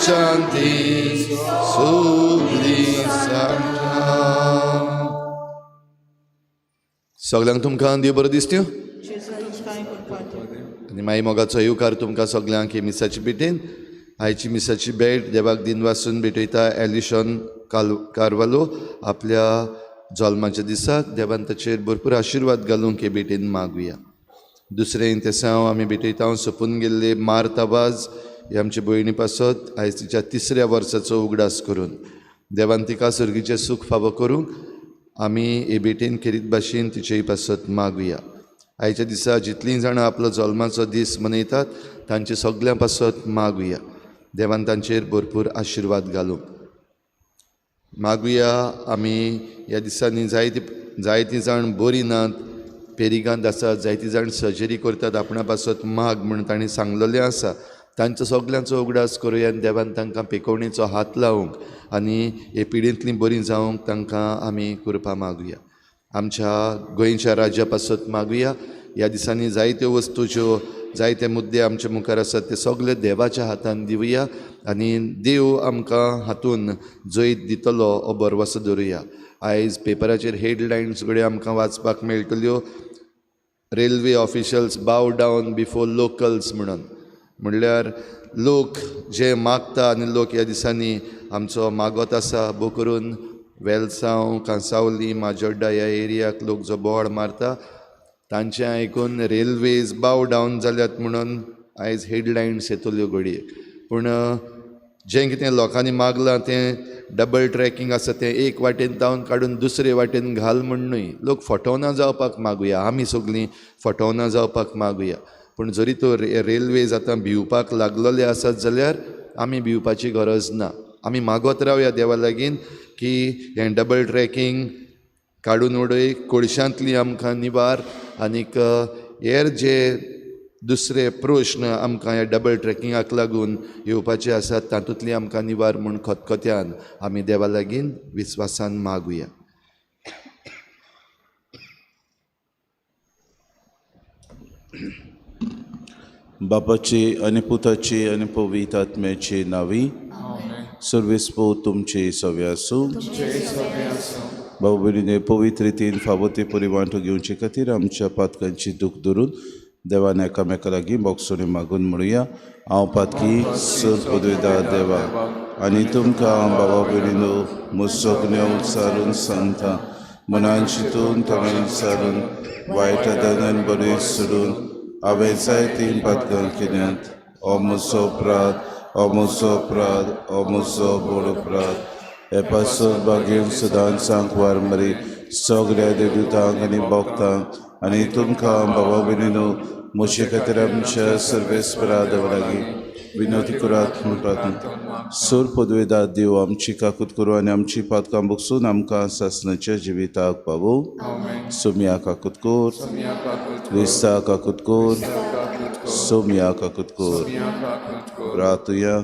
शांती सगळी सांगता. सगल्यांक तुमकां देव बरो दिसत्यो जेजू तुमकांय कृपा दी. आनी माई मोगाचो येवकार तुमकां सगल्यांक ही मिसाची भेटेन. आयची मिसाची भेट देवाक दिनवासून भेटयता एलिशन कारवालो आपल्या जल्माच्या दिसाक देवान ताचेर भरपूर आशिर्वाद घालूंक हे भेटेन मागुया. दुसरें तेसांव आमी भेटयता सोंपून गेल्ले मार्त आवाज हे आमचे भयणी पासत आयज तिच्या तिसऱ्या वर्साचो उगडास करून देवान तिका सर्गीचें सूख फावो करूंक आमी हे भेटेन खेरीत भाशेन तिचेय पासत मागुया. आयच्या दिसा जितलीं जाणां आपलो जल्माचो दीस मनयतात तांचे सगल्यां पासत मागुया. देवान तांचेर भरपूर आशिर्वाद घालूंक मागुया. आमी ह्या दिसांनी जायतीं जाण बरीं नात, पेरिगांत आसात, जायतीं जाण सर्जरी करतात आपणा पासत माग म्हूण तांणी सांगलेलें आसा. तांचो सगल्यांचो उगडास करुया आनी देवान तांकां पेकोवणेचो हात लावंक आनी हे पिडेंतलीं बरीं जावंक तांकां आमी कृपा मागुया. आमच्या गोंयच्या राज्या पासत मागुया. ह्या दिसांनी जायत्यो वस्तू ज्यो जायते मुद्दे आमचे मुखार आसात ते सगळे देवाच्या हातान दिवया आनी देव आमकां हातून जैत दितलो हो भरवंसो दवरुया. आयज पेपराचेर हेडलायन्स घडये आमकां वाचपाक मेळटल्यो, railway officials bow down before locals म्हणून. म्हणल्यार लोक जे मागता आनी लोक ह्या दिसांनी आमचो मागत आसा, भोव करून वेलसांव, कांसावली, माजोड्डा ह्या एरियाक लोक जो बोवाळ मारता तांचें आयकून रेल्वेज बाव डावन जाल्यात म्हणून आयज हेडलायन्स येतल्यो घडये. पूण जें कितें लोकांनी मागलां तें डबल ट्रॅकिंग आसा तें एक वाटेन तावन काडून दुसरे वाटेन घाल म्हण न्हय. लोक फटोवना जावपाक मागुया, आमी सगळीं फटोवना जावपाक मागुया. पूण जरी तर रेल्वेज आतां भिवपाक लागलेले आसात जाल्यार आमी भिवपाची गरज ना. आमी मागत रावया देवा लागीं की हें डबल ट्रॅकिंग काडून उडय, कोळशांतली आमकां निवार आनीक हेर जे दुसरे प्रश्न आमकां ह्या डबल ट्रॅकिंगाक लागून येवपाचे आसात तातूंतली आमकां निवार म्हूण खतखत्यान आमी देवा लागीं विस्वासान मागुया. बापाचे आनी पुताचे आनी पवित्र आत्म्याचे नांवी सर्वेस्पोर तुमचे सवे आसूं. बाबा भयणीने पवित्र रितीन फावो ते परी वांटो घेवचे खातीर आमच्या पातकांची दूख धरून देवान एकामेका लागीं बोगसोणी मागून म्हणुया. हांव पातकी सर पदवेदार देवा आनी तुमकां बाबा भयणीनो म्हजो उच्चारून सांगता, मनान चिंतून तोंडान उच्चारून वायट आदारान बरें सोडून हांवें जायतीं पातकां केल्यांत. हो म्हजो अपराध, हो म्हजो अपराध, हो म्हजो व्हड अपराध. हे पासत बागेन सदांच सांकवार मरी सगळ्या देवदूतांक आनी भक्तांक आनी तुमकां बाबा भयणीनो म्हजे खातीर आमच्या सर्वेस्परा देवा लागीं विनवती करात म्हूण प्रार्थना. सोर पदवेदार देव आमची काकूत करूं आनी आमची पातकां बगसून आमकां सासणाच्या जिविताक पावोवं. सोमया काकूत कोर, क्रिस्ता काकूत कोर, सोमया काकूत कोर. रातुया.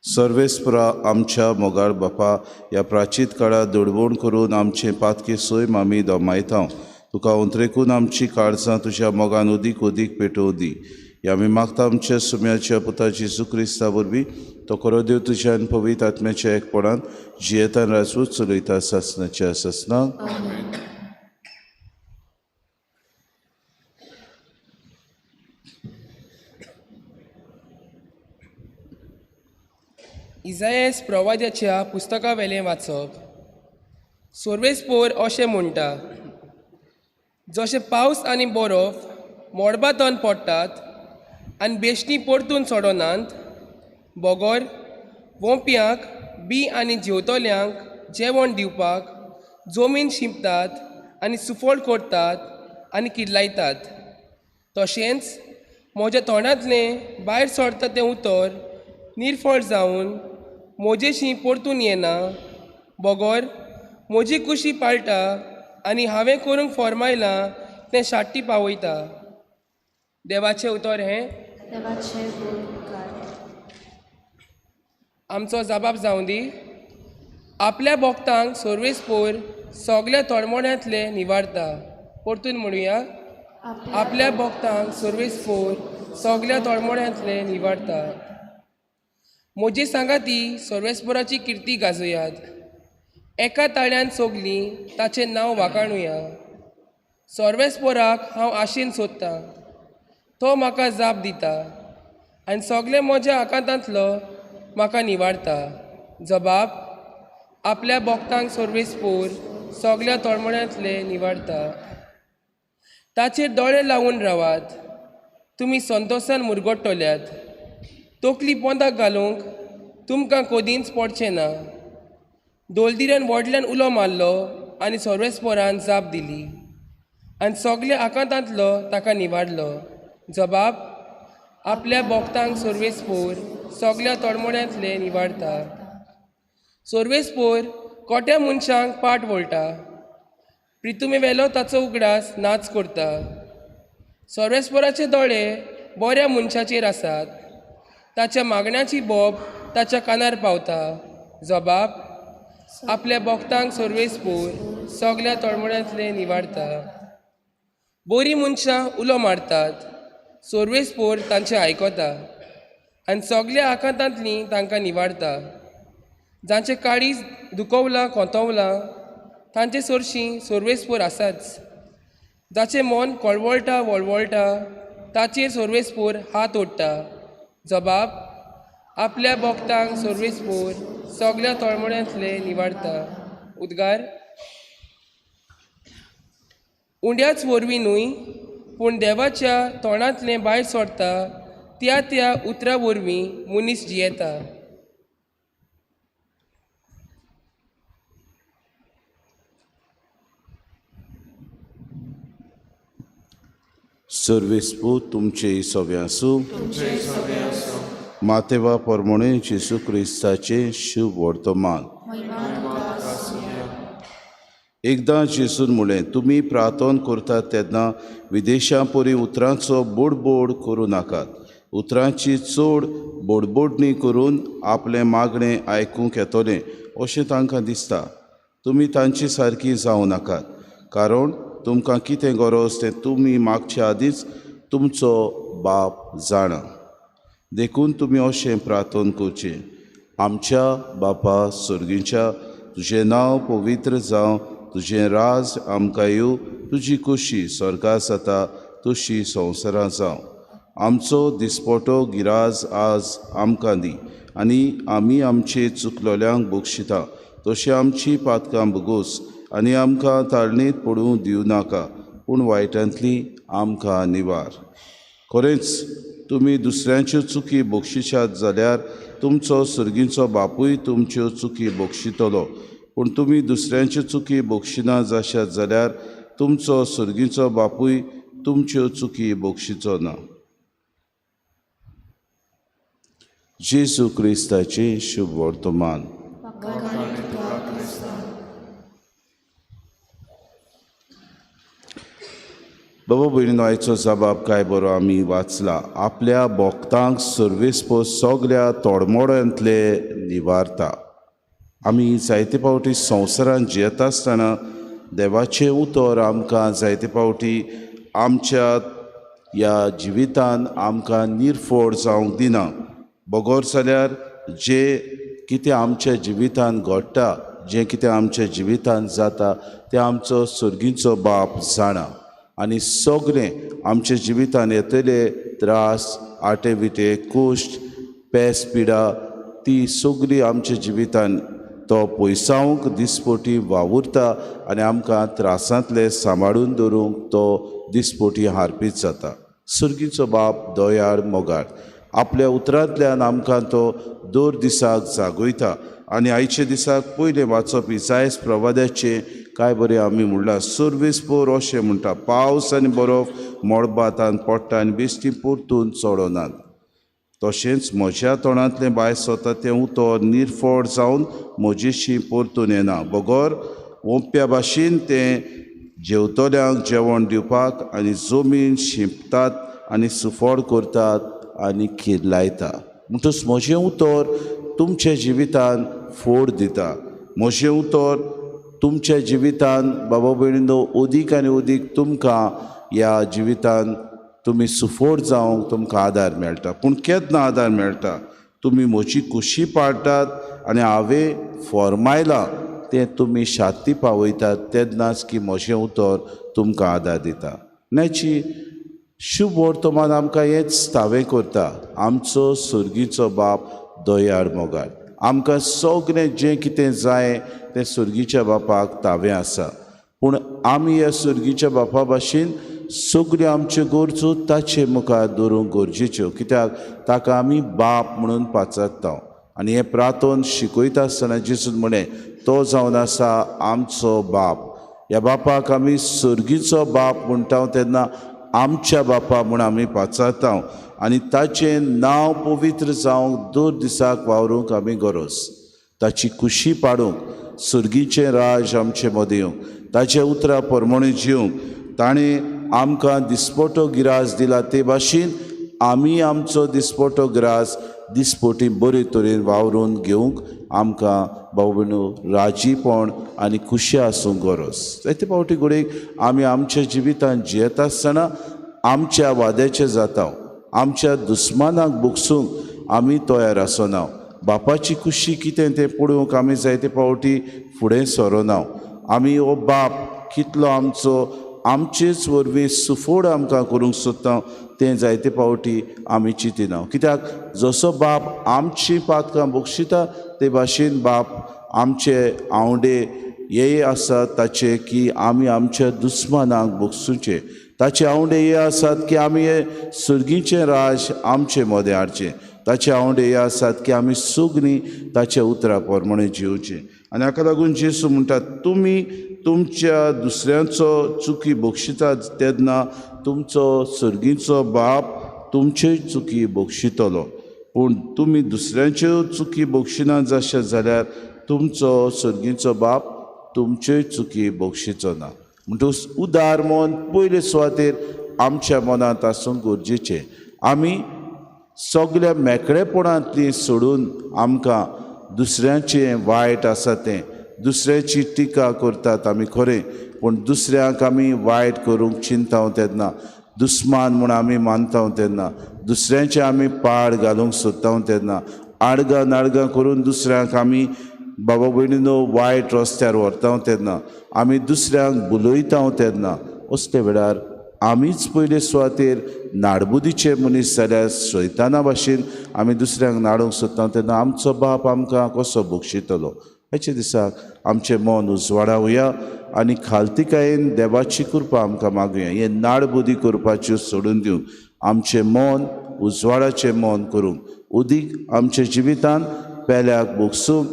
सर्वेस्परा आमच्या मोगाळ बापा, ह्या प्राचीत काळार दडवण करून आमचें पातके सैम आमी दोमायता. तुका उंतरेकून आमची काळजां तुज्या मोगान अदीक अदीक पेटोवं दी. ह्या आमी मागता आमच्या सुम्याच्या पुता जेजू क्रिस्ता वरवीं, तो खरो देव तुज्या आनी पवित्र आत्म्याच्या एकपणान जियेतान राजवट चलयता सासणाच्या सासणाक. इजायस प्रवाद्याच्या पुस्तकावेलें वाचप. सोर्वेस्पोर अशें म्हणटा, जशें पावस आनी बरोफ मोडबातन पडटात आनी बेश्टी परतून सोडनात, बगर वोंपयांक बी आनी जेवतल्यांक जेवण दिवपाक जमीन शिंपतात आनी सुफळ करतात आनी किल्लायतात, तशेंच म्हज्या तोंडांतलें भायर सरता तें उतर निर्फळ जावन म्हजेशी परतून येना, बगर म्हजी कुशी पाळटा आनी हांवें करूंक फॉर्मायलां तें शाट्टी पावयता. देवाचें उतर हें. देवाचें उपकार. आमचो जबाब जावं दी. आपल्या भक्तांक सर्वेस्पोर सगल्या तळमळ्यांतले निवारता. परतून म्हणुया, आपल्या भक्तांक सर्वेस्पोर सगल्या तळमळ्यांतले निवारता. म्हजे सांगाती सर्वेस्पोराची किर्ती गाजोयात, एका ताळ्यान सोगलीं ताचें नांव वाखाणुया. सर्वेस्पोराक हांव आशेन सोदतां, तो म्हाका जाप दिता आनी सगळे म्हज्या आकांतांतलो म्हाका निवारता. जबाब आपल्या भक्तांक सर्वेस्पोर सगळ्या तळमळ्यांतले निवारता. ताचेर दोळे लावन रावात, तुमी संतोशान मुरगट्टल्यात. तकली पोंदाक घालूंक तुमकां कदींच पडचें ना. दोलदिऱ्यान व्हडल्यान उलो मारलो आनी सर्वेस्पोरान जाप दिली आनी सगल्या आकांतांतलो ताका निवारलो. जबाब आपल्या भक्तांक सर्वेस्पोर सगल्या तळमळ्यांतले निवारता. सर्वेस्पोर कोट्या मनशांक पाट वळटा, प्रितुमे वेलो ताचो उगडास नाच करता. सर्वेस्पोराचे दोळे बऱ्या मनशाचेर आसात, ताच्या मागण्याची बोब ताच्या कानार पावता. जबाब आपल्या भक्तांक सर्वेस्पोर सगल्या तळमळ्यांतले निवारता. बरीं मनशां उलो मारतात, सर्वेस्पोर तांचें आयकता आनी सगल्या आकांतांतलीं तांकां निवारता. जांचें काळीज दुखवलां कोंतवलां तांचे सरशीं सर्वेस्पोर आसाच. जाचें मन कळवळटा वळवळटा ताचेर सर्वेस्पोर हात ओडटा. जबाब आपल्या भक्तांक सर्वेस्पोर सगल्या तळमळ्यांतले निवारता. उद्गार उंड्याच वरवीं न्हय पूण देवाच्या तोंडांतलें भायर सोडटा त्या त्या उतरा वरवीं मनीस जियेता. सर्वेस्पोर तुमचे सवे आसूं. मातेवा परमणे जेजू क्रिस्ताचें शुभ वर्तमान. एकदां जेजून म्हणलें, तुमी प्रार्थना करतात तेन्ना विदेशां परी उतरांचो बोडबोड करूं नाकात. उतरांची चड बोडबोडणी करून आपलें मागणें आयकूंक येतलें अशें तांकां दिसता. तुमी तांचे सारकी जावं नाकात, कारण तुमकां कितें गरज तें तुमी मागचे आदींच तुमचो बाप जाणा. देखून तुमी अशें प्रार्थना करचें: आमच्या बापा सर्गीच्या, तुजें नांव पवित्र जावं, तुजें राज आमकां येवं, तुजी खोशी स्वर्गार जाता तशी संवसारांत जावं. आमचो दिसपटो गिराज आज आमकां दी आनी आमी आमचे चुकलोल्यांक बक्षिता तशें आमची पातकां भोगोस आनी आमकां ताळणीत पडूं दिवं नाका, पूण वायटांतली आमकां निवार. खरेंच तुमी दुसऱ्यांच्यो चुकी बक्षिशात जाल्यार तुमचो सर्गीचो बापूय तुमच्यो चुकी बक्षितलो, पूण तुमी दुसऱ्यांच्यो चुकी बक्षिना जाशात जाल्यार तुमचो सर्गीचो बापूय तुमच्यो चुकी बक्षिचो ना. जेजू क्रिस्ताचें शुभ वर्तमान. बाबा भयणीनो, आयचो जबाब काय बरो आमी वाचला. आपल्या भक्तांक सर्वेस्पोर सगल्या तोडमोड्यांतले निवारता. आमी जायते फावटी संवसारांत जियेता आसतना देवाचें उतर आमकां जायते फावटी आमच्या ह्या जिवितान आमकां निर्फोड जावंक दिना. बगर जाल्यार जें कितें आमच्या जिवितान घडटा, जें कितें आमच्या जिवितान जाता तें आमचो सर्गीचो बाप जाणा आनी सगळें आमच्या जिवितान येतले त्रास, आटे विटे, कोश्ट, पेस, पिडा ती सगळी आमच्या जिवितान तो पयसावंक दिसपोटी वावुरता आनी आमकां त्रासांतले सांबाळून दवरूंक तो दिसपोटी हारपीत जाता. सर्गीचो बाप दयाळ मोगाळ आपल्या उतरांतल्यान आमकां तो दर दिसाक जागयता. आनी आयच्या दिसाक पयलें वाचप इसायस प्रवाद्याचें काय बरें आमी म्हणलां, सर्वेस्पोर अशें म्हणटा, पावस आनी बरफ मळबांत पडटा आनी बेश्टी परतून चडनात, तशेंच म्हज्या तोंडांतलें भायर सरता तें उतर निर्फळ जावन म्हजेशी परतून येना, बगर ओंप्या भाशेन तें जेवतल्यांक जेवण दिवपाक आनी जमीन शिंपतात आनी सुफळ करतात आनी किर्लायता. म्हणटच म्हजें उतर तुमच्या जिवितान फोड दिता. म्हजें उतर तुमच्या जिवितान बाबा भयणीनो अदीक आनी अदीक तुमकां ह्या जिवितान तुमी सुफोड जावंक तुमकां आदार मेळटा. पूण केन्ना आदार मेळटा? तुमी म्हजी खुशी पाळटात आनी हांवें फॉर्मायलां तें तुमी शाती पावयतात तेन्नाच की म्हजें उतर तुमकां आदार दिता. न्याची शुभ वर्तमान आमकां हेंच तावें करता. आमचो सुर्गीचो बाप दयाळ मोगाळ, आमकां सगळें जें कितें जाय तें सुर्गीच्या बापाक तावें आसा. पूण आमी ह्या सुर्गीच्या बापा भाशेन सगळ्यो आमच्यो गरजो ताचे मुखार दवरूंक गरजेच्यो, कित्याक ताका आमी बाप म्हणून पाचारता. आनी हें प्रार्थन शिकयता आसतना जेजून म्हणें, तो जावन आसा आमचो बाप. ह्या बापाक आमी सुर्गीचो बाप म्हणटा तेन्ना आमच्या बापा म्हूण आमी पाचारता आनी ताचें नांव पवित्र जावंक दर दिसाक वावरूंक आमी गरज, ताची खुशी पाडूंक, सुर्गीचें राज आमचे मदीं येवंक, ताच्या उतरां प्रमाणे जिवंक. ताणें आमकां दिसपटो गिरास दिला ते भाशेन आमी आमचो दिसपटो ग्रास दिसपटी बरे तरेन वावरून घेवंक आमकां भाव भयणो राजीपण आनी खुशी आसूंक गरज. जायते फावटी घडयेक आमी आमच्या जिवितांत जियेता आसतना आमच्या वाद्याचें जाता, आमच्या दुस्मानाक भोगसूंक आमी तयार आसना. बापाची खुशी कितें तें पळोवंक आमी जायते फावटी फुडें सरोना. आमी हो बाप कितलो आमचो आमचेच वरवीं सुफोड आमकां करूंक सोदता तें जायते फावटी आमी चिंतिना. कित्याक जसो बाप आमची पातकां बक्षिता ते भाशेन बाप आमचे आंवडे हे आसात ताचे की आमी आमच्या दुस्मानाक बक्षुचे. ताचे आंवडे हे आसात की आमी हे सुर्गीचें राज आमचे मदें हाडचें. ताचे आंवडे हे आसात की आमी सगळीं ताच्या उतरा प्रमाणे जिवचें. आनी हाका लागून जेजू म्हणटा, तुमी तुमच्या दुसऱ्यांचो चुकी बक्षितात तेन्ना तुमचो सर्गीचो बाप तुमच्योय चुकी बक्षितलो. पूण तुमी दुसऱ्यांच्यो चुकी बक्षिना जाशात जाल्यार तुमचो सर्गीचो बाप तुमच्योय चुकी बक्षिचो ना. म्हणटकच उदार मन पयले सुवातेर आमच्या मनांत आसूंक गरजेचें. आमी सगल्या मेकळेपणांतली सोडून आमकां दुसऱ्यांचें वायट आसा तें, दुसऱ्याची टिका करतात आमी खरें, पूण दुसऱ्यांक आमी वायट करूंक चिंता तेन्ना, दुस्मान म्हूण आमी मानता तेन्ना, दुसऱ्यांचें आमी पाड घालूंक सोदता तेन्ना, आडगां नाडगां करून दुसऱ्यांक आमी बाबा भयणीनो वायट रस्त्यार व्हरता तेन्ना, आमी दुसऱ्यांक बुलयता तेन्ना, असले वेळार आमीच पयले सुवातेर नाडबुदीचे मनीस जाल्यार सैताना भाशेन आमी दुसऱ्यांक नाडूंक सोदता तेन्ना आमचो बाप आमकां कसो बक्षितलो. हाचे दिसाक आमचें मन उजवाडावया आनी खालतिकायेन देवाची कृपा आमकां मागुया. हे नाडबुदी करपाच्यो सोडून दिवंक आमचें मन उजवाडाचें मन करूंक, उदीक आमच्या जिवितान पेल्याक भोगसूंक,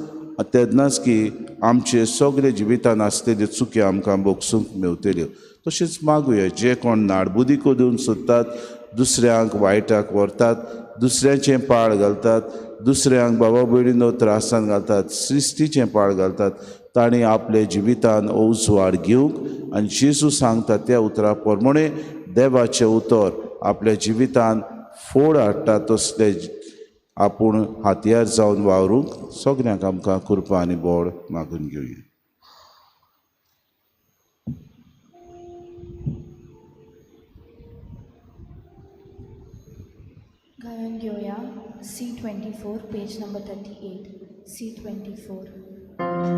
तेन्नाच की आमचे सगळे जिवितान आसलेल्यो चुकी आमकां भोगसूंक मेवतल्यो. तशेंच मागुया जे कोण नाडबुदी करून सोदतात, दुसऱ्यांक वायटाक व्हरतात, दुसऱ्यांचें पाळ घालतात, दुसऱ्यांक बाबा भयणीनो त्रासान घालतात, सृश्टीचें पाळ घालतात, तांणी आपले जिवितान उजवाड घेवंक आनी जेजू सांगता त्या उतरा प्रमाणे देवाचें उतर आपल्या जिवितान फोड हाडटा तसले आपूण हातयार जावन वावरूंक सगल्यांक आमकां कृपा आनी बोड मागून घेवया. गायन घेवया C24 page number 38. C24. Amar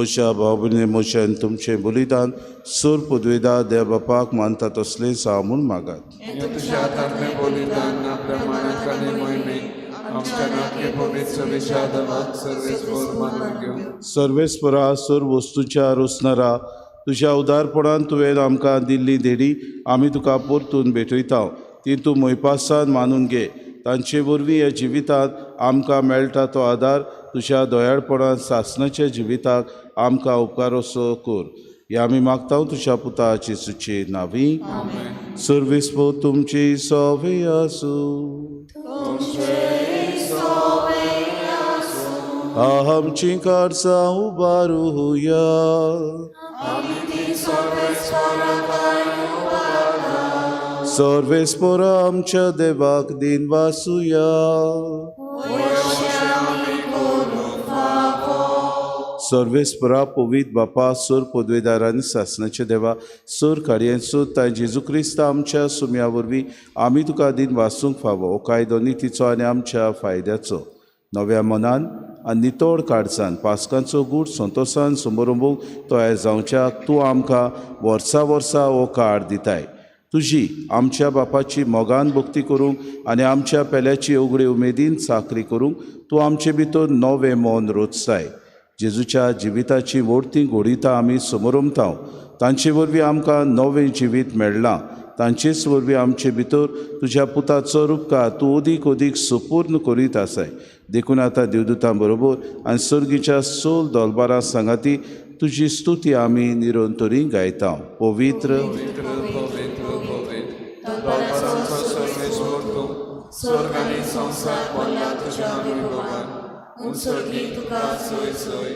म्हज्या भाव भयणी म्हजें तुमचें बलिदान सूर पदवेदा देव बापाक मानता तसलें जावं म्हूण मागात. तुज्या हातांतलें बलिदान आपल्या मानाक आनी मोहिमेक आमच्या नाटके पवित्र विशादवाक सर्वेस्पोर मानून घेवं. सर्वेस्परा सर्व वस्तूच्या रोसणारा तुज्या उदारपणान तुवें आमकां दिल्ली देडी आमी तुका परतून भेटयता, ती तूं मोयपासान मानून घे. तांचे वरवीं ह्या जिवितांत आमकां मेळटा तो आदार तुज्या दयाळपणान सासणाच्या जिविताक आमकां उपकारोसो कर. ह्या आमी मागता तुज्या पुता जेजूचे नांवी. सर्वेस्पोर तुमची सवे आसूं. आमची कारसां उबारुया. सर्वेस्पोरा आमच्या देवाक दिन वासुया. सर्वेस्परा पवित्र बापा सोर पदवेदार आनी सासणाचे देवा सोर कार्यांचो ताय जेजू क्रिस्त आमच्या सुम्या वरवीं आमी तुका दिन वासूंक फावो. हो कायदो नितीचो आनी आमच्या फायद्याचो. नव्या मनान आनी नितळ काळजान पास्कांचो गूट संतोसान समरंबूंक तयार जावच्याक तूं आमकां वर्सा वर्सा हो काळ दिताय. तुजी आमच्या बापाची मोगान भक्ती करूंक आनी आमच्या पेल्याची उगडे उमेदीन चाकरी करूंक तूं आमचे भितर नवें मन रोचताय. जेजूच्या जिविताची वोडती घोडिता आमी समरमता. तांचे वरवीं आमकां नवें जिवीत मेळ्ळां. तांचेच वरवीं आमचे भितर तुज्या पुताचो रुपकार तूं अदीक अदीक सुपूर्ण करीत आसाय. देखून आतां देवदूतां बरोबर आनी सर्गीच्या सोल दोलबारां सांगाती तुजी स्तुती आमी निरंतरी गायता. पवित्र स्वर्ग आनी संवसार पडला तुज्या वैभवान, उंचोगी तुका सोय सोय,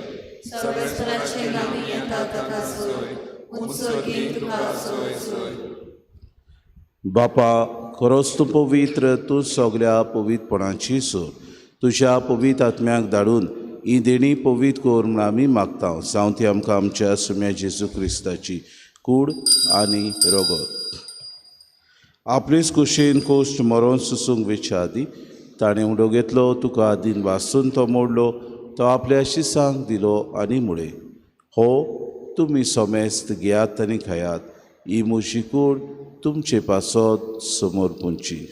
सर्वेस्पराचे नांवी येता ताका सोय, उंचोगी तुका सोय सोय. बापा खरोच तूं पवित्र, तूं सगल्या पवित्रपणाची सोर. तुज्या पवित्र आत्म्याक धाडून ही देणी पवित्र कर म्हूण आमी मागता. जावं ती आमकां आमच्या सुम्या जेजू क्रिस्ताची कूड आनी रगत. आपलेच कुशीन कोश्ट मरोन सुसूंक वेच्या आदी ताणें उडो घेतलो, तुका दिन वासून तो मोडलो, तो आपल्या शिसांक दिलो आनी म्हळें, हो तुमी समेस्त घेयात आनी खायात, ही म्हजी कूड तुमचे पासत समोर पुंची.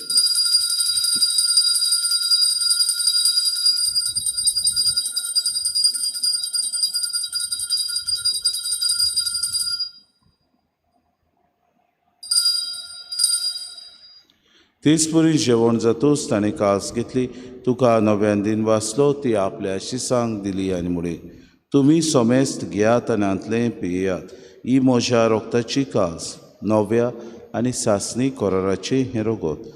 तेच परी जेवण जातूच ताणें कास घेतली, तुका नव्यान दिन वाचलो, ती आपल्या शिसांक दिली आनी म्हळें, तुमी समेस्त घेयात आनी हांतलें पियेयात, ही म्हज्या रोगताची कास, नव्या आनी सासणी कराराचें हें रगत,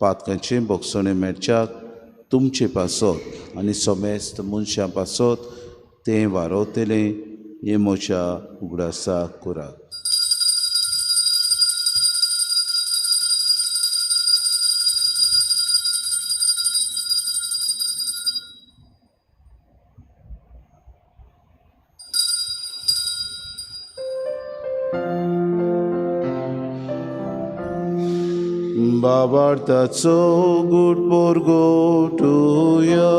पातकांचें भोगसणें मेळच्याक तुमचे पासत आनी समेस्त मनशां पासत तें वारवतलें, हें म्हज्या उगडासाक करात. बाबार्थाचो गूट पोरगोटुया.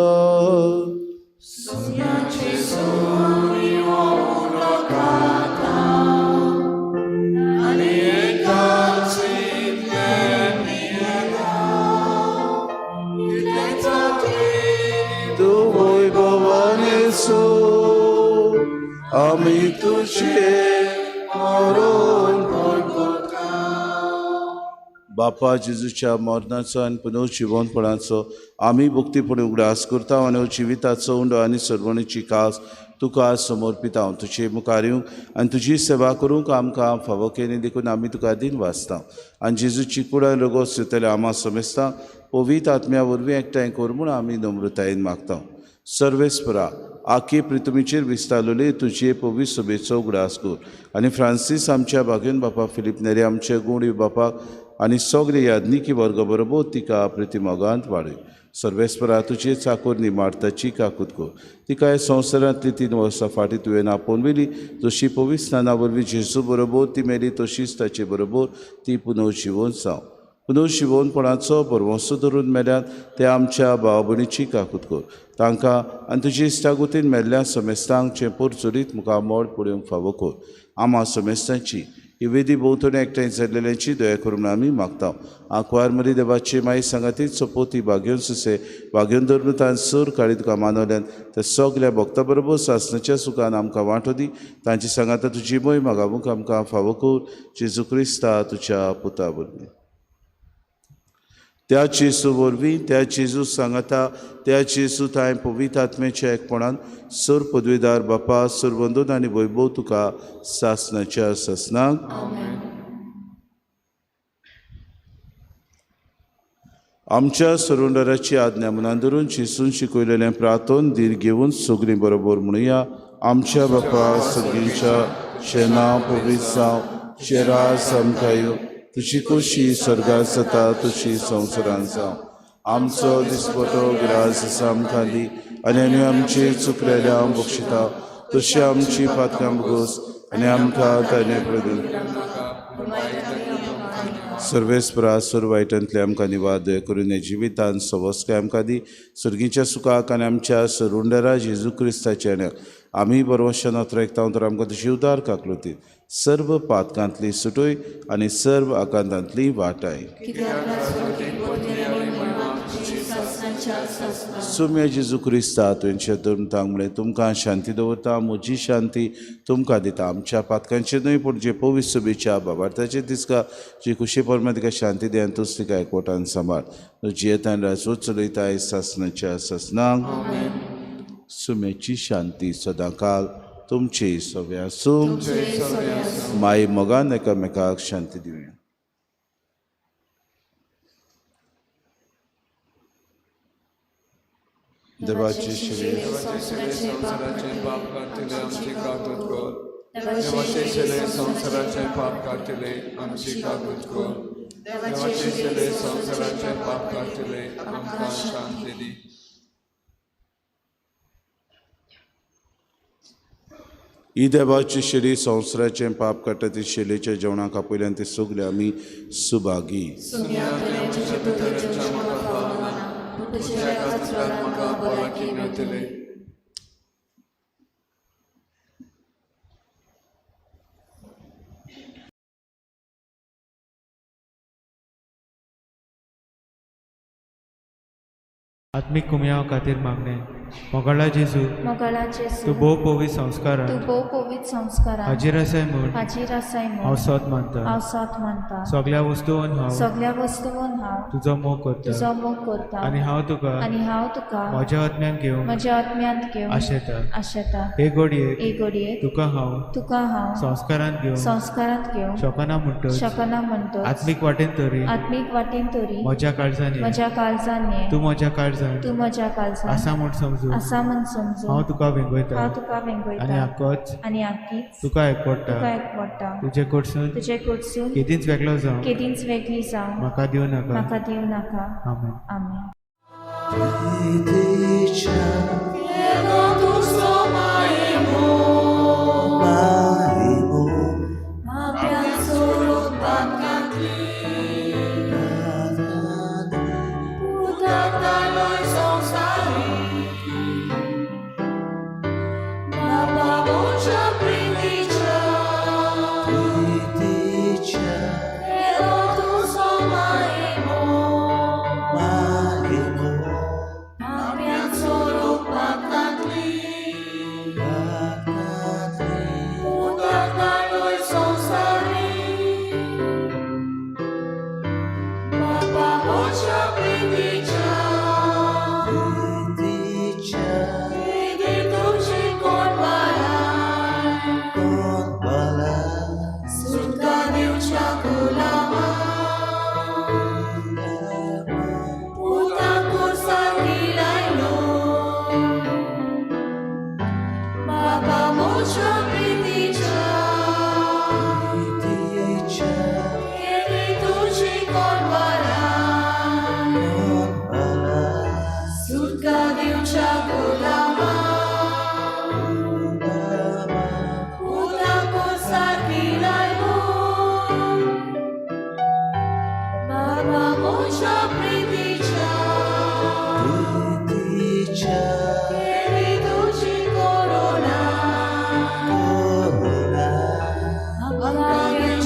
तूं वैभवानेसो आमी तुजें मरण बापा जेजूच्या मरणाचो आनी पुनर्जिवनपणाचो आमी भक्तीपणी उगडास करता आनी जिविताचो उंडो आनी सर्वणीची कास तुका आज समर्पिता. तुजे मुखार येवंक आनी तुजी सेवा करूंक आमकां फावो केली देखून आमी तुका दिन वाचता. आनी जेजूची कूड आनी रगत सुतले आमा समेस्ता पवित्र आत्म्या वरवीं एकठांय कर म्हूण आमी नम्रतायेन मागता. सर्वेस्परा आखी पृथ्वीचेर विस्तारलेली तुजे पवित्र सभेचो उगडास कर आनी फ्रांसीस आमच्या भाग्यन बापा, फिलीप नेरी आमच्या गुणी बापाक आनी सगळे याज्ञिकी वर्ग बरोबर तिका प्रतिमोगांत वाडय. सर्वेस्परा तुजे चाकोर निमार्ताची काकूत कर. तिका ह्या संवसारांतली 3 वर्सां फाटीं तुवें आपोवन व्हेली, जशी पवित्र स्नाना वरवीं जेजू बरोबर ती मेली तशीच ताचे बरोबर ती पुनर्जिवन जावं. पुनर्जिवनपणाचो भरवंसो धरून मेल्यात ते आमच्या भाव भयणीची काकूत कर. तांकां आनी तुजी इश्टागतीन मेल्ल्या समेस्तांक चें पोरचुरीत मुखामळ पळोवंक फावो कर. आमा समेस्तांची ही वेदी भोंवतणी एकठांय जाल्लेल्यांची दया करून आमी मागता. आंकवार मरी देवाची माई सांगातीत सोपोती भाग्योन सुसे भाग्योन धरून तान सूर काळी तुका मानवल्यान त्या सगल्या भक्ता बरोबर सासणाच्या सुखान आमकां वांटो दी. तांची सांगाता तुजी मोय मागावूंक आमकां फावो कर. जेजू क्रिस्ता तुज्या पुता वरवीं. त्या जेजू वरवीं, त्या जेजू सांगाता, त्या जेजू तांय पवित्र आत्म्याच्या एकपणान सर पदवीदार बापा सरबंदून आनी वैभव तुका सासणाच्या सासणाक. आमच्या सरुंडराची आज्ञा मनान धरून जेजून शिकयलेलें प्रार्थन धीर घेवन सगळीं बरोबर म्हणुया. आमच्या बापा सगळींच्या शेना पवित्र जावं, तुजें राज आमकां येवं, तुजी खोशी स्वर्गात जाता तशी संवसारांत जावं. आमचो दिसपटो ग्रास आमकां दी आनी आनी आमची चुकलेल्या बक्षिता तशी आमची पातकां भोगोस आनी आमकां ताणें प्रदून सर्वेस्परा सर्व वायटांतले आमकां निवाद करून जिवितान सवस्काय आमकां दी. सर्गीच्या सुखाक आनी आमच्या सरुंडरा जेजू क्रिस्ताच्या आमी बरवशान अत्र तर आमकां तुजी उदार काकलुती सर्व पातकांतली सुटोय आनी सर्व आकांतांतली वाटाय. सुम्या जेजू क्रिस्ता तुमच्या धर्मतांक म्हळें तुमकां शांती दवरता, म्हजी शांती तुमकां दिता. आमच्या पातकांचे न्हय पूण जे पवित्र सभेच्या बाबार्थाचे दिसका जी खुशी परमा तिका शांती दी आनी तूच तिका एकवटान सांबाळ. जियेतान राजवट चलयताय सासणाच्या सासणाक. सुम्याची शांती सदांकाल तुमची सगळें आसूं. माई मोगान एकामेकाक शांती दिवया. देवाचे शिरे संवसाराचे पाप काडटले आमची कागद कर. देवाचे शिरे संवसाराचे पाप काडटले आमची कागद कर. देवाचे शिरे संवसाराचे पाप काडटले आमकां शांती दी. ही देवाची शिरी संवसाराचें पाप काडटा ती शिलेच्या जेवणाक आपयल्यान ते सगळे आमी सुभागी. आत्मीक कुमयाव खातीर मागणें. मोगाळा जेजू, मोगाळा जेजू, तूं भोव पवित्र संस्कारान, तूं भोव पवित्र संस्कारान हाजीर आसाय म्हूण, हाजीर आसाय म्हूण हांव सोद मानता, हांव सोद मानता. सगळ्या वस्तून हांव, सगळ्या वस्तून हांव तुजो मोग करता, तुजो मोग करता. आनी हांव तुका, आनी हांव तुका म्हज्या आत्म्यान घेवन, म्हज्या आत्म्यांत घेवन आशेता, आशेता. हे घडयेक, हे घडयेक तुका हांव, तुका हांव संस्कारांत घेवन, संस्कारांत घेवन शकना म्हणटच, शकना म्हणटच, आत्मीक वाटेन तरी, आत्मीक वाटेन तरी म्हज्या काळजान, म्हज्या काळजान, तूं म्हज्या काळजान, तूं म्हज्या काळजान आसा म्हूण समजून, आसा म्हूण समजून हांव तुका वेंगयता, हांव तुका वेंगयता. आनी आकोच, आनी आकीच तुका एकवडटा, तुका एकवडटा. तुजे कडसून, तुजे कडसून केदींच वेगळो जावं, केदींच वेगळी जावं म्हाका दिवं नाका, म्हाका दिवं नाका. आमेन. आमेन.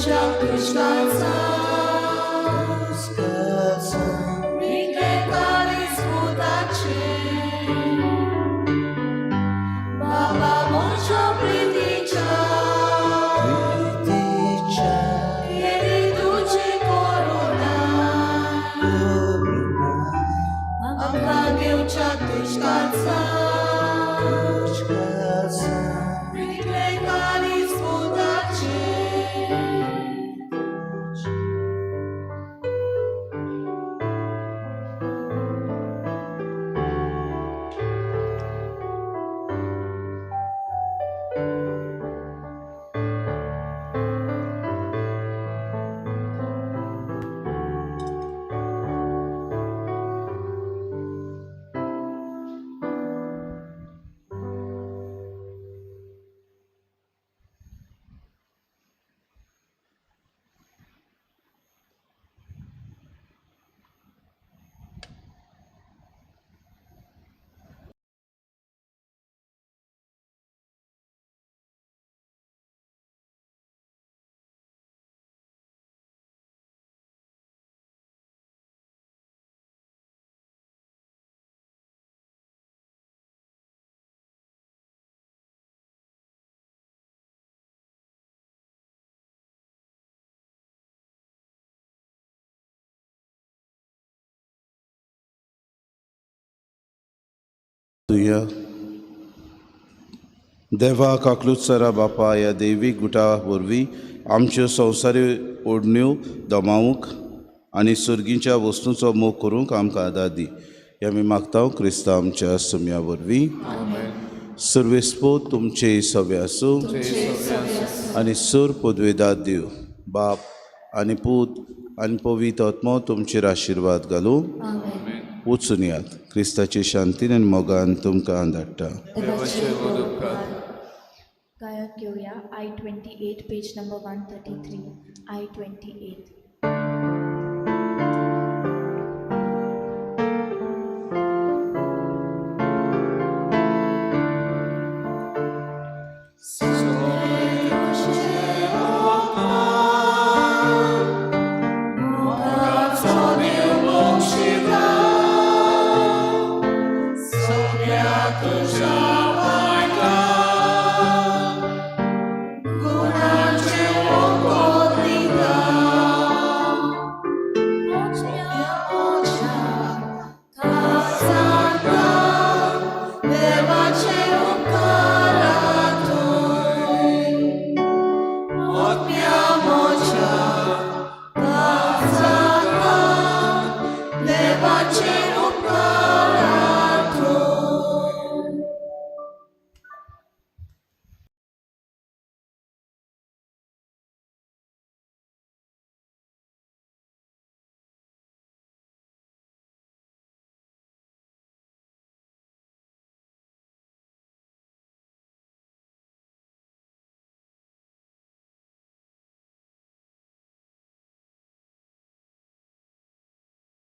घेवच्या तुश्टाचा मिटले काळीज पुताचें बाबा म्हज्या प्रितीच्या केली तुजी करुणा आमकां घेवच्या तुश्टाचा मिटले काळीज पुताचें. तुया देवा काकलुत्सरा बापा ह्या दैवीक गुटा वरवीं आमच्यो संवसारी ओडण्यो दमावूंक आनी सर्गीच्या वस्तूंचो मोग करूंक आमकां आदार दी. हे आमी मागता क्रिस्तांव आमच्या सुम्या वरवीं. सर्वेस्पो तुमचे सवे आसूं आनी सूर पदवेदार दिव बाप आनी पूत आनी पवित्र आत्मो तुमचेर आशिर्वाद घालूं. वचून यात क्रिस्ताची शांतीन आनी मोगान तुमकां धाडटा. देवाचे व्हड उपकार. गायन घेवया I 28 page number 133 I 28.